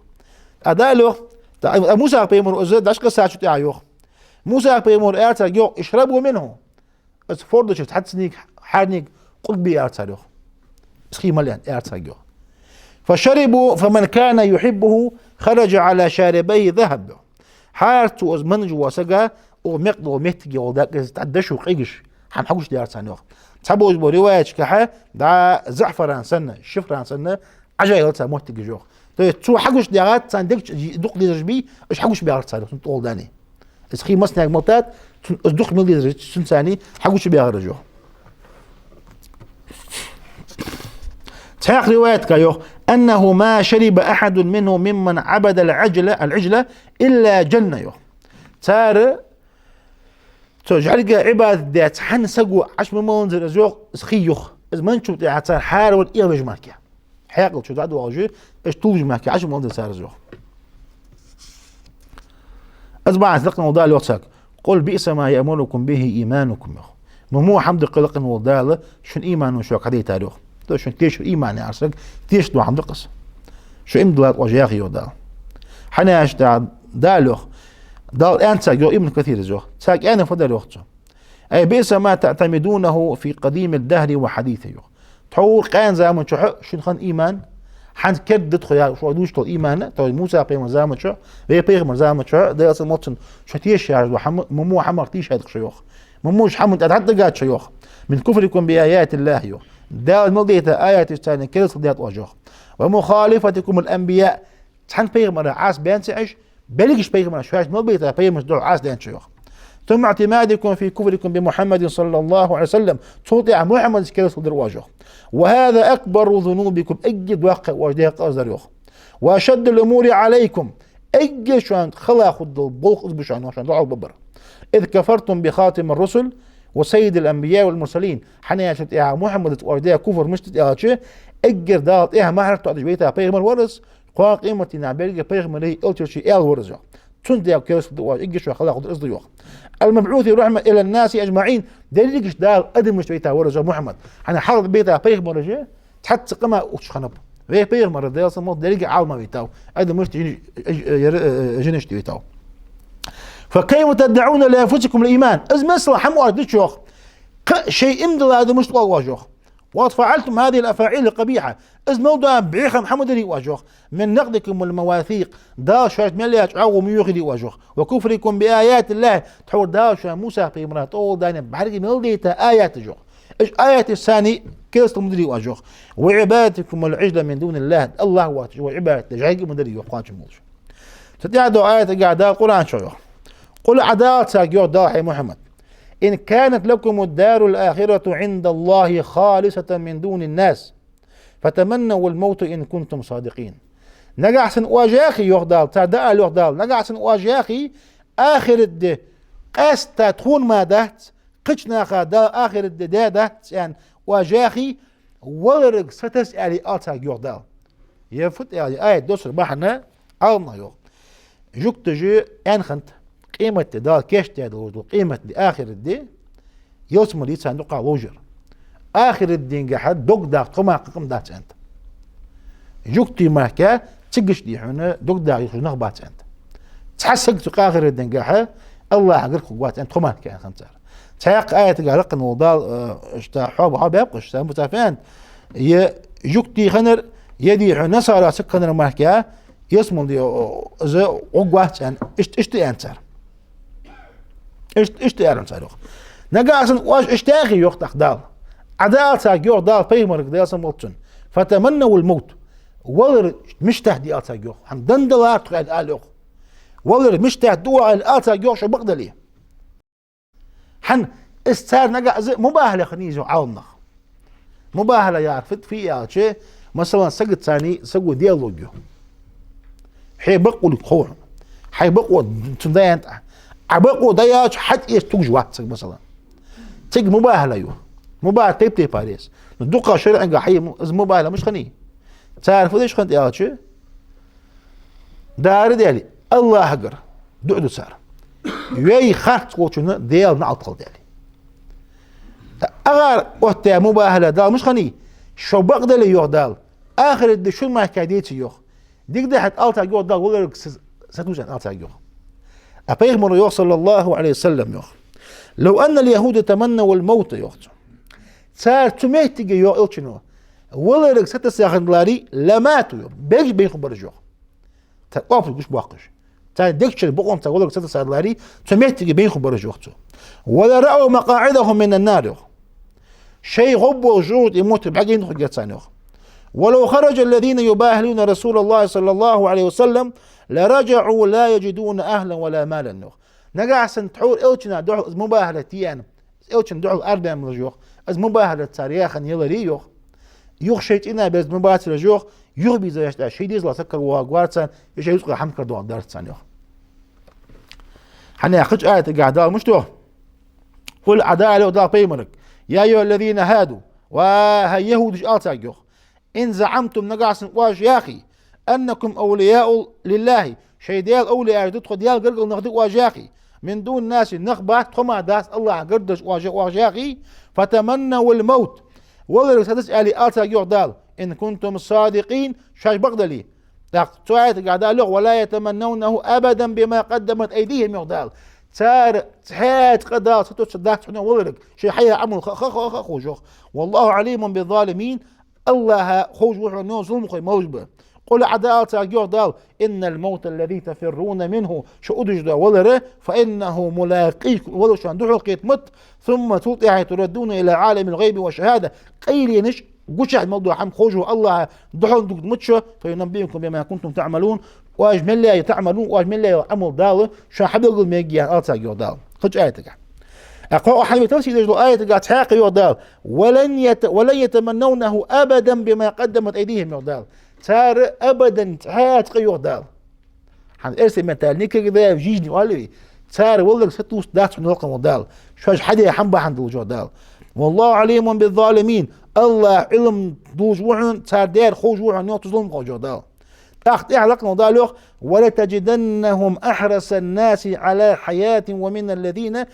ТӀаккха Дала йоах, тӀаккха Муса пайхамара из дӀачукхессачул тӀехьагӀа йоах. Муса пайхамара аьлар царга йоах: اشربوا منه. Из форда чура цхьацца хьарниг къурбе аьлар цар йоах. Из хий мала аьнна аьлар царга йоах. فشربوا فمن كان يحبه خرج على شاربيه ذهب йоах. Хьаьра цо из менна вола саг, укх мекъа дола моттиге гӀолла дакъа из дӀадашо къегаш, хӀама хьагучадаьхар царна йоах. Цхьаболча бола риваяташкахьа дӀа заӀфаран санна, шифран санна, Ӏажа яьлар цар моттигаш йоах. То есть цо хьагучадаьхад царна дег чу дукха дезараш бий, уж хьагучабаьхар цар йоах, цунна тӀагӀолла даьнна. Из хий массанега мала тад, цун, из дукха мел дезараш цунцара хьагучабаьхараш йоах. Цхьаькха риваятага йоах: أنه ما شرب أحد منه ممن عبد العجل، العجل إلا جن йоах. Цар цу жӀарга Ӏибадат даь цхьанне саго Ӏочу ма маланзар из йоах, из хий йоах. Из менначул тӀехьагӀа цар хьаравар эхь веш мара. Хьаькъал чу дӀадоагӀаш, уж туллаш мара, Ӏочу ма маланзар цар из йоах. Из бахьанца лакхе вола Дала йоах царга: قل بئس ما يأمركم به إيمانكم йоах. Ма во хӀама да-кх лакхе вола Дала шун имано шуга хьадайтар йоах. То есть шун тешар, иман яхар саг тешаш дола хӀама да-кх из. Шо иман диллад оаш яхе йоах Дала. ХӀана аьлча Дала йоах, Дала аьннад царга йоах, Ибн Касира из йоах. Царга аьннар фу дар йоах цо: أي بئس ما تعتمدونه في قديم الدهر وحديثه йоах. Тхьовра къаьна заман чухь шун хинна иман, хӀанз керда да тхо яхаш шо дувцаш дола иман, то есть Муса пайхамара заман чухь, вай пайхамара заман чухь, Даьла салам хилда цунна, шо тешаш дола хӀама, ма во хӀамах тийшад-кх шо йоах. Ма воча хӀаман тӀа дӀатӀадагад шо йоах. من كفركم بآيات الله йоах. Дала мел дайта аяташца керастал даьд оаш йоах. ومخالفتكم الأنبياء. Цхьан пайхамара Ӏаса баьнна ца Ӏеш, берригаш пайхамараш, шоаш мел байта пайхамарашта духьал Ӏаса даьнна шо йоах. ثم اعتمادكم في كفركم بمحمد صلى الله عليه وسلم. Цул тӀехьагӀа Мухьаммадах керастал дар оаш йоах. وهذا أكبر ذنوبكم. Эггара доккха оаш даь къа из дар йоах. وأشد الأمور عليكم. Эггара шоана хала хургдола болх из ба шоана, шоана духьал бабар. إذ كفرتم بخاتم الرسل وسيد الأنبياء والمرسلين. ХӀана аьлча тӀехьагӀа Мухьаммадаца оаш даь куфр мишта да аьлча, эггара Дала тӀехьа мара тоъадеш вайта пайхамар вар из, кхоана къематдийнахьа беррига пайхамарий, элчий, элчий аьла вар из йоах. Цунна даь керастал да оаш, эггара шоана хала хургдар из да йоах. المبعوث رحمة إلى الناس أجمعين. Дерригаш Дала адамашта вайта вар из йоах Мухьаммад. ХӀана аьлча хьалха байта пайхамараш цхьацца къаман ухаш хиннаб. Вай пайхамар, Даьла салам хилда цунна, деррига Ӏаламах вайтав. Адамашта, жин-, э, э, жинашта вайтав. فكيف تدعون لأنفسكم الإيمان. Из мел хӀама оаш дича йоах, кхы а шоай иман дилла да мишта оал оаш йоах. وقد فعلتم هذه الأفاعيل القبيحة. Из мел дола бӀеха хӀама ма дир оаш йоах. من نقضكم المواثيق. Дала шоашта мел яь чӀоагӀо ма йохийдий оаш йоах. وكفركم بآيات الله. Тхьовра Дала шоана Муса пайхамара тӀагӀолла даьнна бӀарга мел дайта аяташ йоах. Уж аяташца керастал ма дир оаш йоах. وعبادتكم العجل من دون الله. АллахӀ воацача вай Ӏибадат де жӀарг ма дир йоах, кхоачам болаш. Цул тӀехьа доагӀа аятагахьа Дала Къуръан чу йоах: قل, Ӏа даларе царга йоах Дала, хӀай Мухьаммад. إن كانت لكم الدار الآخرة عند الله خالصة من دون الناس فتمنوا الموت إن كنتم صادقين. Нагахьа санна оаш яхе, йоах Дала, царга дӀаала йоах Дала, нагахьа санна оаш яхе, ахират ди къаьстта тхона мара дац, кхыча наха Дала ахират ди даь дац аьнна оаш яхе, валарга сатесса аьле ала царга йоах Дала. Е фу да аьлча, аят доссара бахьан Ӏаламнаха йоах. Жугташа аьнна хиннад, къематди, Дала кийчдаь долаш дола къематди, ахират ди, ялсмале царна дукха ловш яр. Ахират дийнахьа дог даккха тхо мара кхы къам дац аьннад. Жугтий мара, цигача дийнахьа дог даккха йиш йолаш нах бац аьннад. Цхьа саг цу ахират дийнахьа АллахӀагара хургвац аьннад тхо мара аьнна хиннад цар. Цхьаькха аятагахьа лакхе вола Дала, э, иштта хьоба-, хьобаьб-кх уж, са Муса фу аьннад, е жугтий хиннар, е дийнахьа насара саг хиннар мара, ялсмале, о, из гӀоргвац аьнна, иштта, иштта аьннад цар. Иштта, иштта аьннад цар йоах. Нагахьа санна оаш иштта яхе, йоах тӀаккха Дала, Ӏа дӀаала царга, йоах Дала, пайхамарга, Даьла салам хилда цунна: «فتمنوا الموت». Валар мишта де ала царга, йоах. ХӀама дан далар тхо, аьле, ала, йоах. Валар мишта да оаха, аьле, ала царга, йоах, шо бакъдале. ХӀана? Из цар нагахьа из мубахьала хиннай, йоах Ӏаламнаха. Мубахьала яхар фу да, фу аьлча, масала, сагаца цхьана саго Даьла лургйолга. Хьай бакъ хулга хов хьона. Хьай бакъо цунна дӀаяьннай. Ӏа бакъо дӀаяьлча, хьатӀаэца тугаш вац саг, масала. Цига мубахьала я. Мубахьала тайп-тайпара я из. Но дукха шарӀагахьа хьай из мубахьала мишта хиннай. Цар фу деш хиннад аьлча, дара дели, АллахӀагара дуӀа ду цар. Вай харц волчунна Даьла наӀалт хилда, дели. ТӀаккха агӀар оттадаь мубахьала Дала мишта хиннай: шо бакъдале, йоах Дала, ахарат ди шун мара деций, йоах. Дика да хӀаьта, ала царга, йоах Дала, валарга са, сатувсаш, ала царга, йоах. А пайхамара йоах, صلى الله عليه وسلم, йоах: «لو أن اليهود تمنوا الموت», йоах цо. Цар цу моттиге, йоах Элчано, валарга сатувсаш хиннадаларе, «لماتوا», йоах, бегаш бейна хургбар уж, йоах. Цар оапаш гуш боаккхаш. Царна дегчара бокъонца валарга сатувсаш даларе, цу моттиге бейна хургбар уж, йоах цо. «ولرأوا مقاعدهم من النار», йоах. Шоай гӀоргбола жожагӀатен моттиг бӀаргагайна хургьяр царна, йоах. «ولو خرج الذين يباهلون رسول الله صلى الله عليه وسلم لرجعوا لا يجدون أهلا ولا مالا», йоах. Нагахьа санна тхьовра Элчана духьал из мубахьала тӀаяьнна, Элчана духьал арабаьнна болаш, йоах, из мубахьала цар яь хинна яларе, йоах, юха шоай цӀена беза ма бацар уж, йоах, юхабийза яш тӀа шоай дезала саг каравоагӀаргвар царна, е шоай рузкъа хӀама карадоагӀаргдарца царна, йоах. ХӀана аьлча, кхыча аятагахьа Дала мишта йоах? «قل», Ӏа дӀаала, йоах Дала пайхамарга: «يا أيها الذين هادوا», ва хӀай яхӀудаш, ала царга, йоах, «إن زعمتم», нагахьа санна оаш яхе, «أنكم أولياء لله», шоай Даьла овлияаш да тхо, Даьла гаргара нах да оаш яхе, «من دون الناس», нах бац, тхо мара дац АллахӀа гаргадеш оаш, оаш яхе, «فتمنوا الموت», валарга сатувс аьле, ала царга, йоах Дала, «إن كنتم صادقين», шоаш бакъдале. ТӀаккха цу аятагахьа Дала йоах: «ولا يتمنونه أبدا بما قدمت أيديهم», йоах Дала. Цар цхьаькха а Дала сатувсаш дац хьона валарга, шоай хьаяь Ӏамал ха, ха, ха, ха ховш, йоах. «والله عليم بالظالمين», АллахӀ ховш ва хьона, йоах, зуламхой малаш ба. «قل», Ӏа дӀаала царга, йоах Дала: «إن الموت الذي تفرون منه», шо удаш дола валар, «فإنه ملاقيكم», валар шоана духьалкхета ма да, «ثم», цул тӀехьагӀа, «تردون إلى عالم الغيب والشهادة», къайленаш, гучахь мел дола хӀама ховш волча АллахӀа духьал дугаргда ма да шо, «فينبئكم بما كنتم تعملون», оаш мел яь, «تعملون», оаш мел яь йола Ӏамал Дала шоана хьабелгалъергья, ала царга, йоах Дала. Кхыча аятагахьа. А кхо хьалве тафсир деш долча аятагахьа цхьаькха йоах Дала: «ولن يت-، ولن يتمنونه أبدا بما قدمت أيديهم», йоах Дала. Цар абадан цхьаькха, йоах Дала. ХӀана, эрсий меттала никогда в жизни оал вай. Цар валарга сатувсаш дац хьона, йоах Дала, шоаш хьадаь хӀама бахьан долаш, йоах Дала. «والله عليم بالظالمين», АллахӀ Ӏилма долаш ва хьона, цар даьр ховш ва хьона, йоах, цу зуламхошта, йоах Дала. ТӀаккха тӀехьа лакха волча Дала йоах: «ولتجدنهم أحرص الناس على حياة ومن الذين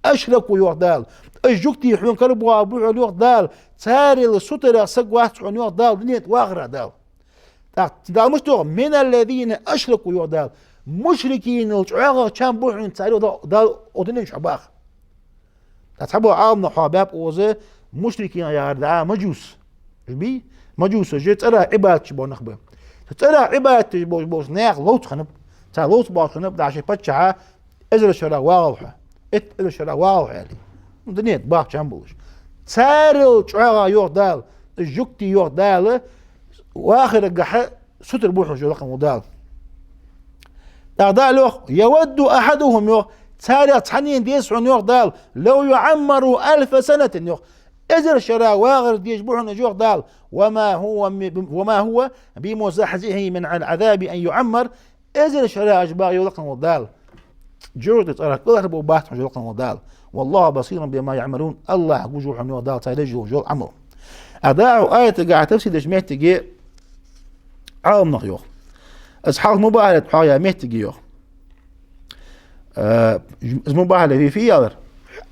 أشركوا», йоах Дала. Уж жугтий хьона карабоагӀаргба хьона, йоах Дала, царел сутара саг вац хьона, йоах Дала, дунен тӀа вахарах Дала. ТӀаккха Дала мишта йоах: «من الذين أشركوا», йоах Дала. Мушрикинал чӀоагӀагӀа чам ба хьона цар, йоах Дала, Дала, укх дунен чу хьабаха. ТӀаккха цхьабола Ӏаламнаха хьоахабаьб укхаза мушрикин яхар да мажус. Уж бий? Мажусаш цӀерах Ӏибадат деш бола нах ба. ЦӀерах Ӏибадат деш болаш, болаш наьха ловца хиннаб. Цар ловца боалаш хиннаб, дӀа шоай паччахьа эзар шера вагӀалва хьо, итт эзар шера вагӀалва хьо, аьле. Ну, дунен тӀа баха чам болаш. Царел чӀоагӀагӀа, йоах Дала, уж жугтий, йоах Дала, вахарагахьа сутара ба хьона уж, йоах лакха волча Дала. ТӀаккха Дала йоах: «يود أحدهم», йоах, царех цхьаннена деза хьона, йоах Дала, «لو يعمر ألف سنة», йоах, эзар шера вагӀар дезаш ба хьона уж, йоах Дала, «وما هو م-، وما هو بمزحزحه من العذاب أن يعمر», эзар шера уж багӀе, йоах лакха волча Дала, жожагӀатен цӀерах кӀалхарбергбац хьона уж, йоах лакха волча Дала. «والله بصير بما يعملون», АллахӀ гуш ва хьона, йоах Дала, цар деш йолча Ӏамала. А дӀахо аятагахьа тафсир деча моттиге Ӏаламнаха йоах. Из хьалха мубахьалат хьоахаяь моттиге йоах. Э, из мубахьала фу я аьлча,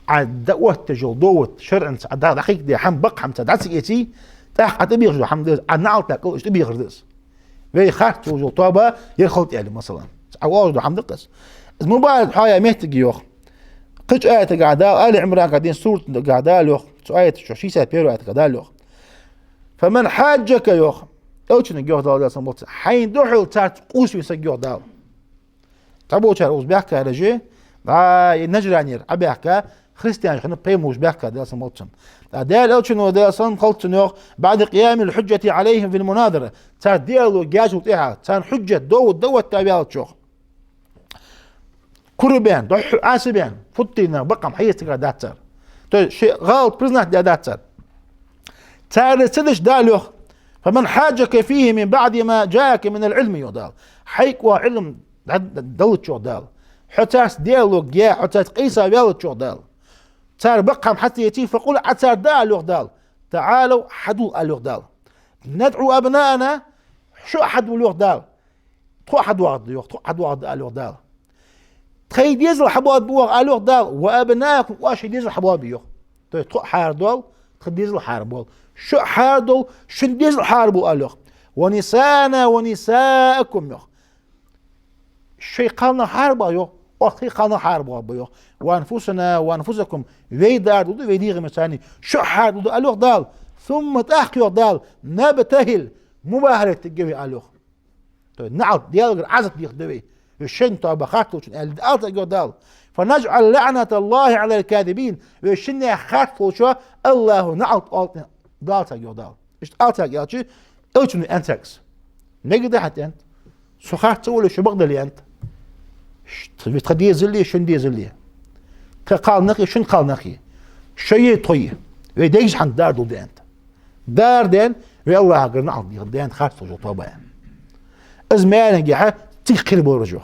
Ӏа дӀаоттадеш йола довод, шарӀаца Ӏа дӀа-, дӀакхайкадаь хӀама, бакъ хӀама цар дӀа ца эций, тӀаккха Ӏа тӀабехаш дола хӀама да из, Ӏа наӀалт даккхал, иштта тӀабехар да из. Вай харц волаш йола тоба ер хилда, аьле, масала. Ӏа оалаш дола хӀама да-кх из. Из мубахьалат хьоахаяь моттиге йоах. Кхыча аятагахьа Дала, Али Ӏимрангахьа денз суратагахьа Дала йоах. Цу аятагахьа, шестьдесят первый аятагахьа Дала йоах: «فمن حاجك», йоах. Элчанга йоах Дала, Даьла салам хилда цунна, хьайна духьал царца къувсаве саг, йоах Дала. Цхьаболчар укхаза баьхкараш, дӀа, э, Нажранера Ӏобаьхка, Христианаш хиннаб пайхамараш баьхка, Даьла салам хилда цунна. ТӀаккха Даьла Элчано, Даьла салам хилда цунна, йоах: «بعد قيام الحجة عليهم في المناظرة». Цар диалог яьчул тӀехьагӀа, царна хьужжат дову-, доватта ваьлча, йоах. Кура баьнна, духхьал Ӏаса баьнна, футтийна бакъам хьаэцаргдац цар. То есть шоай гӀалат признать даьдац цар. Цар из ца дича, Дала йоах: «فمن حاجك فيه من بعد ما جاءك من العلم», йоах Дала. Хьайга оаха Ӏилма дӀа-, дӀадаллача, йоах Дала. Хьо царца диалог яь, хьо царца къийса ваьлча, йоах Дала. Цар бакъам хьа ца эций, «فقل», Ӏа царга дӀаала, йоах Дала. «تعالوا», хьадувла, ала, йоах Дала. «ندع أبناءنا», шо а хьадувла, йоах Дала. Тхо а хьадоагӀаргда, йоах, тхо а хьадоагӀаргда, ала, йоах Дала. Тхоай дезал хьабоалабу оаха, ала, йоах Дала, «وأبناءكم», оаш шоай дезал хьабоалабу, йоах. То есть тхо а хьаарадоал, тха дезал хьаарабоал, шо а хьаарадоал, шун дезал хьаарабоал, ала, йоах. «ونساءنا ونساءكم», йоах. Шоай кхалнах хьаарабоал, йоах, оаха тхоай кхалнах хьаарабоалабу, йоах. «وأنفسنا وأنفسكم», вай дӀаарадоаларгда, вай дегӀамашца, шо а хьаарадоаларгда, ала, йоах Дала. «ثم», тӀаккха, йоах Дала, «نبتهل», мубахьалат дергда вай, ала, йоах. То есть наӀалт, Даьлагара Ӏазап дийхад вай. Вай шоай тоба харц долчунна аьле, ала царга, йоах Дала. «فنجعل لعنة الله على الكاذبين». Вай шиннех харц волчоа АллахӀа наӀалт оал царга, йоах Дала. Иштта ала царга аьлча, Элчано аьннад царга: «Мегаргдий хьа, аьннад, со харц ца воле шо бакъдале, аьннад, ш-, тха дезали, шун дезали, тха кхалнахи, шун кхалнахи, шои тхои, вай дегаш хьа дӀаарадоаларгда, аьннад. ДӀаарадаьнна, вай АллахӀагара наӀалт дийхаргда, аьннад, харц долча тоба», аьнна. Из маьлангехьа цига кхерабора уж, йоах.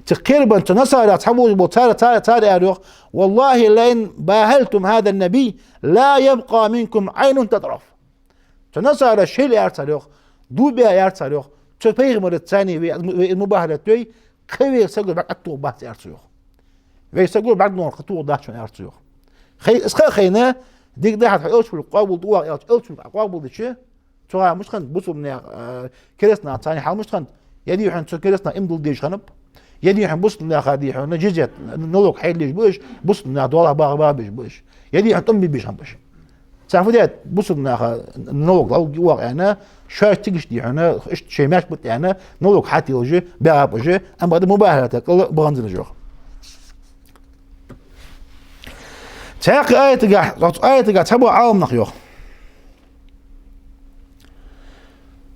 Цига кхерабенна цу насарех цхьабараш бола, цар, цар, цар аьлар, йоах: «والله لئن باهلتم هذا النبي لا يبقى منكم عين تذرف». Цу насараша шоайла аьлар цар, йоах, дув баь аьлар цар, йоах: «Цу пайхамарца вай, вай мубахьалат дой, кхы вай сагагара бӀарг тохаргбац», аьлар цар, йоах. «Вай сагагара бӀаргнохар кхы тохаргдац шоана», аьлар цар, йоах. Хай-, из ха а хайна, дика да хьа, тхо Элча вулга къоабалду оаха, аьлча, Элча вулга къоабалдича, цу хана мишта хиннад бусалба нах, э, кераста нах, царна хьал мишта хиннад? Е дий хьона цу кераста наха иман дилла дезаш хиннаб? Е дий хьона бусалба наха, дий хьона, джизьят, налог хьаьлла езаш ба уж, бусалба наха доалахьа баха, баха безаш ба уж? Е дий хьона тӀом бе безаш хиннаб уж? Цар фу даьд, бусалба наха налог лалургья оаха аьнна, шоаш цига, дий хьона, иштта шоай маьрша ба аьнна, налог хьателаш баьгӀаб уж, амма бакъда мубахьалата кӀал багӀанзар уж, йоах. Цхьаькха аятагахь, цхьаькха аятагахь цхьабола Ӏаламнах йоах.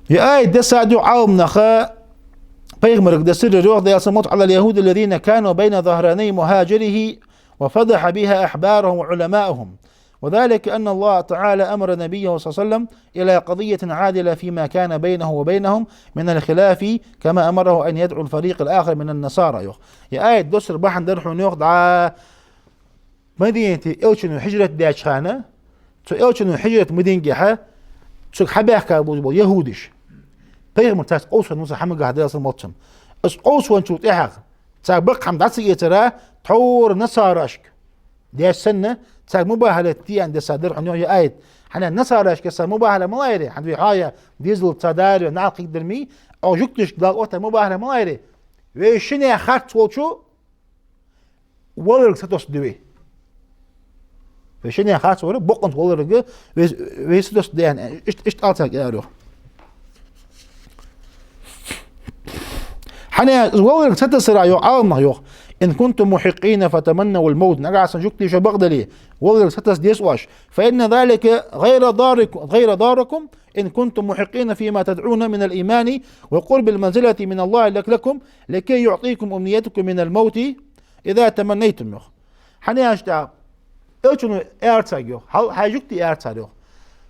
Ер аят дессад, йоах Ӏаламнаха, пайхамарга дессараш, йоах, Даьла салам хилда цунна: «على اليهود الذين كانوا بين ظهراني مهاجره وفضح بها أحبارهم وعلماءهم. وذلك أن الله تعالى أمر نبيه صلى الله عليه وسلم إلى قضية عادلة فيما كان بينه وبينهم من الخلاف كما أمره أن يدعو الفريق الآخر من النصارى», йоах. Ер аят дессара бахьан дар хьона, йоах, дӀа Мадинате Элчано хьижрат даьча хана, цу Элчано хьижрат ма диннагӀа, цунга хьабаьхка болаш бола яхӀудаш, пайхамар царца къовсам баьб хьамагахь, Даьла салам хилда цунна. Из къовсачул тӀехьагӀа царга бакъ хӀама дӀа ца эцар, тхьовра насарашка деш санна, царга мубахьалат де аьнна дессад дар хьона, йоах, ер аят. ХӀана аьлча насарашка са мубахьала малайри, хӀана вай хьоя дезал ца даре, наӀалт кхийдар мий, а жугташка Дала оттадаь мубахьала малайри. Вай шиннех харц волчо валарга сатосса да вай. Вай шиннех харц вар, бокъонца валарга вай, вай сатосса да аьнна, иштта, иштта ала царга, аьлар, йоах. ХӀана аьлча из валарга сатоссар, йоах Ӏаламнаха, йоах: «إن كنتم محقين فتمنوا الموت». Нагахьа санна жугтий шо бакъдале, валарга сатосса деза оаш. «فإن ذلك غير ضاركم، غير ضاركم إن كنتم محقين فيما تدعون من الإيمان وقرب المنزلة من الله لك، لكم، لكي يعطيكم أمنيتكم من الموت إذا تمنيتم», йоах. ХӀана аьлча, Элчано аьлар царга, йоах, хьал-, хьай жугтий, аьлар цар, йоах: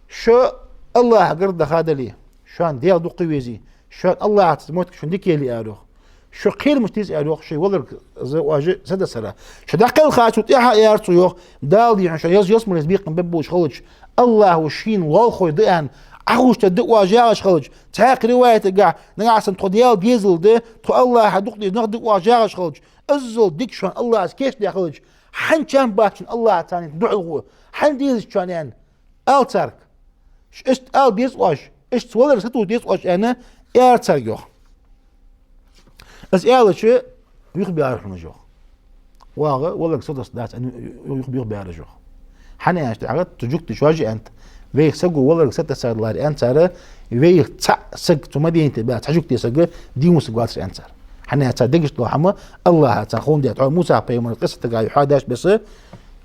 «Шо АллахӀагара даха дале, шоана Даьла дукха везе, шоана АллахӀаца моттиг шоана дика яле, аьлар, йоах, шо кхерамаш деза, аьлар, йоах, шоай валарга из оаш сатоссар. Шо дӀакхелхачул тӀехьагӀа, аьлар цо, йоах, Дала, дий хьона, шоана ялс-, ялсмалес бекхам бергболаш хилча, АллахӀо шийна лоалахой да аьнна Ӏохувшаргда оаш яхаш хилча, цхьаькха риваятагахь, нагахьа санна тхо Даьла дезал да, тхо АллахӀа дукха деза нах да оаш яхаш хилча, иззал дика шоана АллахӀаца кийчдаь хилча, хьанна чам бац шоана АллахӀаца духьалгӀо, хьанна дезац шоана», аьнна, ала царга. Ш-, иштта ала деза оаш, иштта валарга сатосса деза оаш, аьнна, аьлар царга, йоах. Из аьлча, юхабаьлар хьона уж, йоах. ВагӀа валарга сатосса дац аьнна, юха-, юхабаьлар уж, йоах. ХӀана аьлча, тӀаккха цу жугташа оаш аьннад: «Вай саго валарга сатоссар даларе, аьннад цар, вайх цхьа саг, цу Мадинате баь цхьа жугтий саг, дийна саг вацар», аьннад цар. ХӀана аьлча цар дегашта дола хӀама АллахӀаца хьона даьд, хьо Мусах пайхамара къиссатагахь хьоадаьча беса,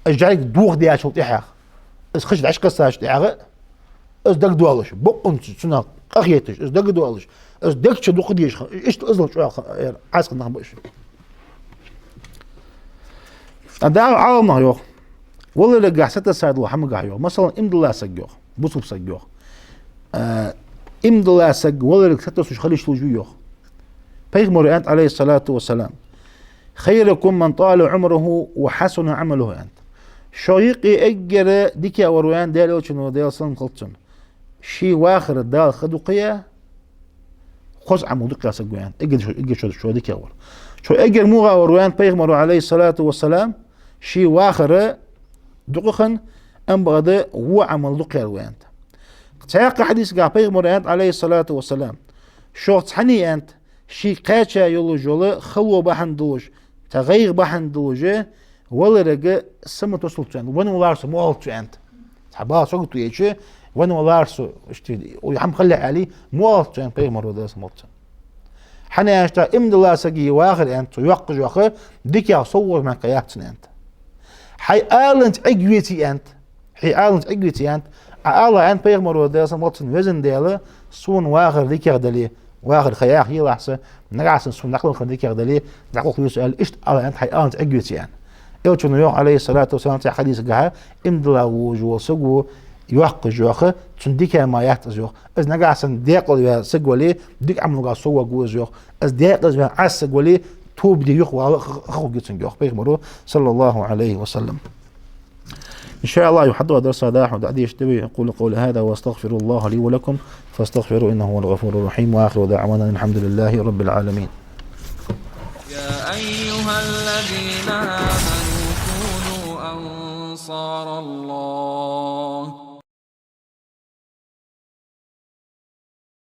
Из жӀарг дохадаьчул тӀехьагӀа, из хиш дӀакхессачул тӀехьагӀа, из дагадоалаш, бокъонца цунах къахеташ, из дагадоалаш, из дег чу дукха дезаш, иштта иззал чӀоагӀа, э, Ӏаьсий нах ба уж. ТӀаккха Ӏаламнаха йоах, валаргахьа сатесса дола хӀамагахьа йоах, масала, иман дилла саг йоах, бусалба саг йоах. Э, иман дилла саг валарга сатоссаш хила йиш йолаш ва йоах. Пайхамара аьннад, Ӏалайхи ссалату вассалам: «خيركم من طال عمره وحسن عمله», аьннад. Шоай юкъе эггара дикагӀвар ва аьннад Даьла Элчано, Даьла салам хилда цунна, ший вахар Дала ха дукха яь, хоза Ӏамал дукха яь саг ва аьннад. Эггара шо-, эггара шо-, шоай дикагӀвар. Шоай эггара мугӀагӀвар ва аьннад Пайхамара, Ӏалайхи ссалату вассалам, ший вахар дукха хинна, амма бакъда во Ӏамал дукха яьр ва аьннад. Цхьаькха хьадисагахьа Пайхамара аьннад, Ӏалайхи ссалату вассалам, шух цхьанне аьннад, ший кхаьча йолаш йола хало бахьан долаш, цхьа гӀайгӀа бахьан долаш, валарга са ма тоссалда цо аьннад, венна валара со ма оалалда цо аьннад. Цхьа бала сагота йича, венна валара со, иштта, ой, хӀама хилалехь аьле, ма оалалда цо аьннад Пайхамара, Даьла салам хилда цунна. ХӀана аьлча, иман дилла сага вахар аьннад цо, йоккхаш йола ха, дикагӀа совгӀат мара кхы яц цунна аьннад. Хьай аланца Ӏергвеце аьннад. Хьай аланца Ӏергвеце аьннад. Ӏа ала аьннад Пайхамара, Даьла салам хилда цунна, везан Даьла, сона вахар дикагӀа дале, вахар ха яха елахь са, нагахьа санна сона дӀакхалхар дикагӀа дале, дӀакхалхаву со аьле, иштта ала аьннад, хьай аланца Ӏергвеце аьннад. Элчано йоах, Ӏалайхи ссалату вассалам, цхьан хьадисагахьа, иман дилла волаш вола саг ва, йоккхаш йола ха, цунна дика мара яц из йоах. Из нагахьа санна даькъала ваь саг вале, дика Ӏамалгахьа совваргва из йоах. Из даькъаза ваь Ӏаьсий саг вале, тоба де юхавала ха, ха хургья цунга йоах Пайхамара, саллаллахӀу Ӏалайхи ва саллам. إن شاء الله, юха хьадоагӀа дарса дӀахо дӀадешаргда вай. أقول قولي هذا وأستغفر الله لي ولكم فاستغفروه إنه هو الغفور الرحيم، وآخر دعوانا أن الحمد لله رب العالمين. يا أيها الذين آمنوا كونوا أنصار الله.